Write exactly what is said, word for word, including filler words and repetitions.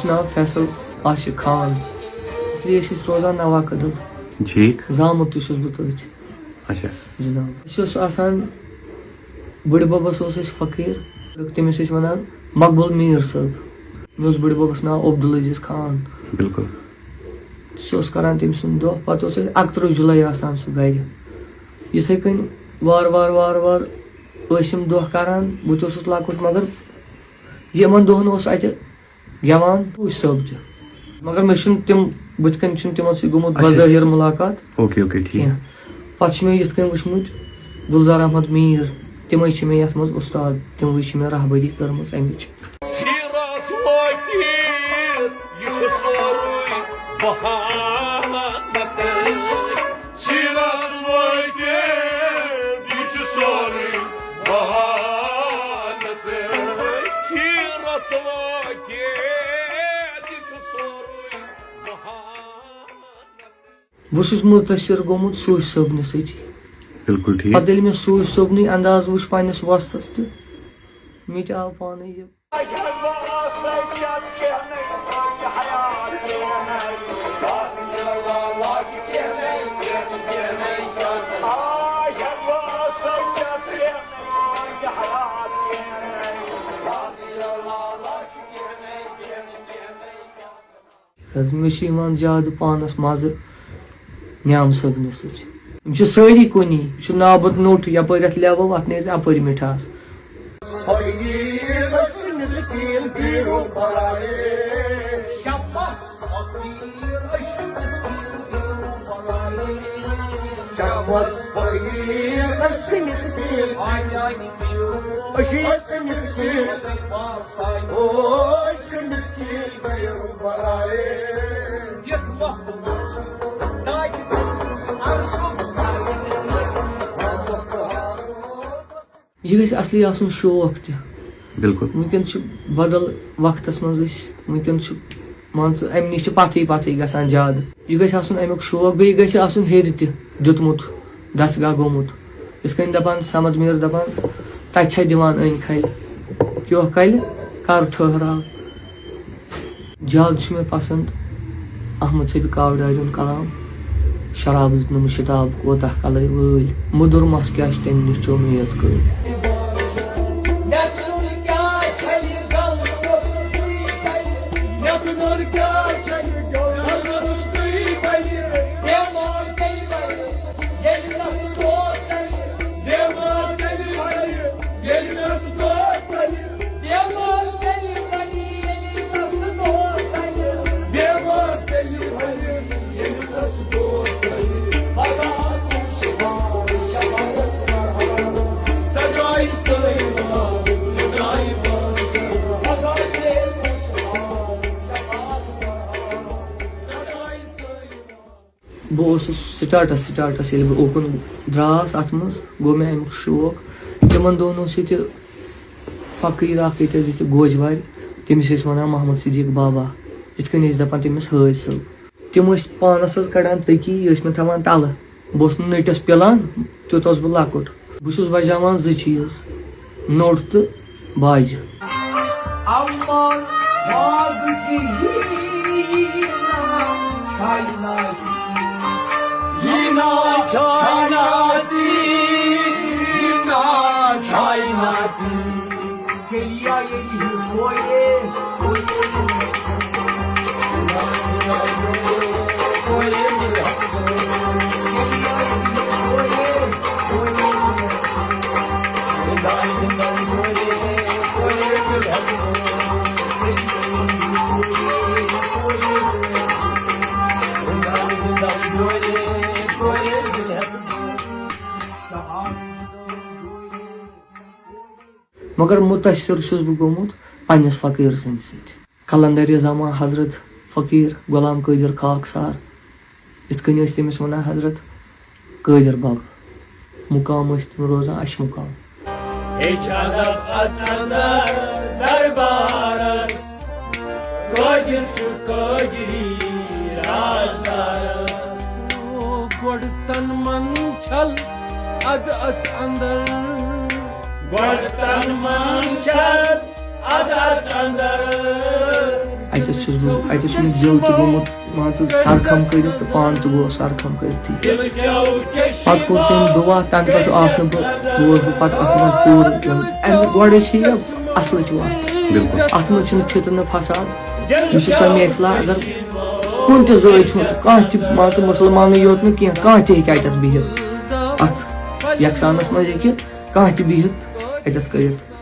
چھُ ناو فیصل عاشق خان۔ اصلی ٲسۍ أسۍ روزان نوا کدل۔ ٹھیٖک۔ زامُت تہِ چھُس بہٕ تٔتھۍ۔ اچھا۔ جناب، اَسہِ اوس آسان، بٕڈِ بَبَس اوس اَسہِ فقیٖر، تٔمِس ٲسۍ وَنان مقبول میٖر صٲب۔ مےٚ اوس بٕڈِ بَبَس ناو عبدالعزیز خان۔ بِلکُل۔ سُہ اوس کَران تٔمۍ سُنٛد دۄہ، پَتہٕ اوس اَسہِ اَکتٕرٛہ جُلَے آسان سُہ گَرِ۔ یِتھَے کٔنۍ وارٕ وارٕ وارٕ وارٕ ٲسۍ یِم دۄہ کَران، بہٕ تہِ اوسُس لۄکُٹ، مگر یِمَن دۄہَن اوس اَتہِ گٮ۪وان صوٗفۍ صٲب تہِ۔ مگر مےٚ چھُنہٕ تِم، بٕتھِ کَنۍ چھُنہٕ تِمَن سۭتۍ گوٚمُت اچھا۔ بظٲہِر مُلاقات اوکے، اوکے، ٹھیٖک۔ کینٛہہ۔ پَتہٕ چھِ مےٚ یِتھ کٔنۍ وٕچھمٕتۍ گُلزار احمد میٖر، تِمَے چھِ مےٚ یَتھ منٛز اُستاد، تِموٕے چھِ مےٚ رہبری کٔرمٕژ اَمِچ۔ سیٖرَس وٲتِتھ، یہِ چھُ سورُے بہانہٕ۔ سیٖرَس وٲتِتھ، یہِ چھُ سورُے بہانہٕ۔ سیٖرَس وٲتِتھ، یہِ چھُ سورُے بہانہٕ۔ بہٕ چھُس مُتٲثِر گوٚمُت صوٗفۍ صٲبنہِ سۭتی۔ بِلکُل ٹھیٖک۔ پَتہٕ ییٚلہِ مےٚ صوٗفۍ صٲبنُے اَنداز وُچھ پنٛنِس وۄستَس تہٕ مےٚ تہِ آو پانَے یہِ۔ حظ، مےٚ چھُ یِوان زیادٕ پانَس مَزٕ نیام صٲبنہِ سۭتۍ۔ یِم چھِ سٲری کُنی۔ یہِ چھُ نابُت نوٚٹ، یَپٲرۍ اَتھ لیوو، اَتھ نیرِ اَپٲرۍ مِٹھاس۔ یہِ گژھِ اصلی آسُن شوق تہِ۔ بِلکُل۔ وٕنکیٚن چھُ بدل وقتس منٛز أسۍ، وٕنکیٚن چھُ، مان ژٕ، امہِ نِش چھِ پتھٕے پتھٕے گژھان زیادٕ۔ یہِ گژھِ آسُن امیُک شوق، بیٚیہِ گژھِ آسُن ہیٚرِ تہِ دیُتمُت، دستگاہ گوٚمُت۔ یِتھ کٔنۍ دپان صمد میٖر دپان، تتہِ چھا دِوان أنۍ کھلہِ، کیٛاہ کلہِ، کر ٹھٔہراو۔ زیادٕ چھُ مےٚ پسنٛد احمد صٲبِ کاوڑارِ ہُنٛد کلام، شرابس نہٕ مُشتاب کوتاہ کلے وٲلۍ، مُدُر مس کیٛاہ چھُ تمہِ نِش چوٚن یٲژ کٲلۍ۔ بہٕ اوسُس سٹارٹس، سٹارٹس ییٚلہِ بہٕ اوکُن درٛاس، اتھ منٛز گوٚو مےٚ امیُک شوق۔ تِمن دۄہن اوس ییٚتہِ فقیٖر اکھ ییٚتہِ حظ، ییٚتہِ گوجوارِ، تٔمِس ٲسۍ ونان محمد صدیق بابا، یِتھ کٔنۍ ٲسۍ دپان تٔمِس حٲج صٲب۔ تِم ٲسۍ پانس حظ کڑان تٔکی، یہِ ٲسۍ مےٚ تھاوان تلہٕ۔ بہٕ اوسُس نہٕ نٔٹِس پِلان، تیُتھ اوسُس بہٕ لۄکُٹ۔ بہٕ چھُس بجاوان زٕ چیٖز، نوٚٹ تہٕ باجہِ۔ اما واگچی یی نا چھایناتی، یی نا چھایناتی، یی نا چھایناتی۔ چلیا ییٚتہِ ہِنٛز کورِ، مگر مُتٲثِر چھُس بہٕ گوٚمُت پننِس فقیٖر سٕنٛدِ سۭتۍ۔ قلندر زمان حضرت فقیٖر غلام قٲدِر خاکسار، یِتھ کٔنۍ ٲسۍ تٔمِس وَنان حضرت قٲدِر بَب۔ مُقام ٲسۍ تِم روزان اَشہِ مُقام۔ ہے چھا دَپ اَژ اَندر دربارَس، قٲدِر چھُ قٲدِری رازدارَس۔ گۄڈٕ تَن من چھل اَدٕ اَژ اَندر۔ گۄڈٕ تَن من چھل اَدٕ اَژ اَندر۔ اَتہِ چھُس بہٕ، اَتہِ چھُ مےٚ دِل تہِ گوٚمُت، مان ژٕ، سرخم کٔرِتھ تہٕ پان تہِ گوٚو سرخم کٔرِتھٕے۔ پتہٕ کوٚر تٔمۍ دُعا، تَنہٕ پٮ۪ٹھ آس نہٕ بہٕ، گوس بہٕ پتہٕ اَتھ منٛز پوٗرٕ یُن۔ اَمہِ گۄڈَے چھِ یہِ اَصلٕچ وَتھ۔ بِلکُل۔ اَتھ منٛز چھُنہٕ فتنہٕ فساد۔ یہِ چھُ سۄ محفلہ، اگر کُنہِ تہِ زٲوۍ چھُ کانٛہہ تہِ، مان ژٕ، مُسلمانٕے یوت نہٕ کینٛہہ، کانٛہہ تہِ ہیٚکہِ اَتٮ۪تھ بِہِتھ۔ اَتھ یَکسانَس منٛز ہیٚکہِ کانٛہہ تہِ بِہِتھ اَتٮ۪تھ کٔرِتھ۔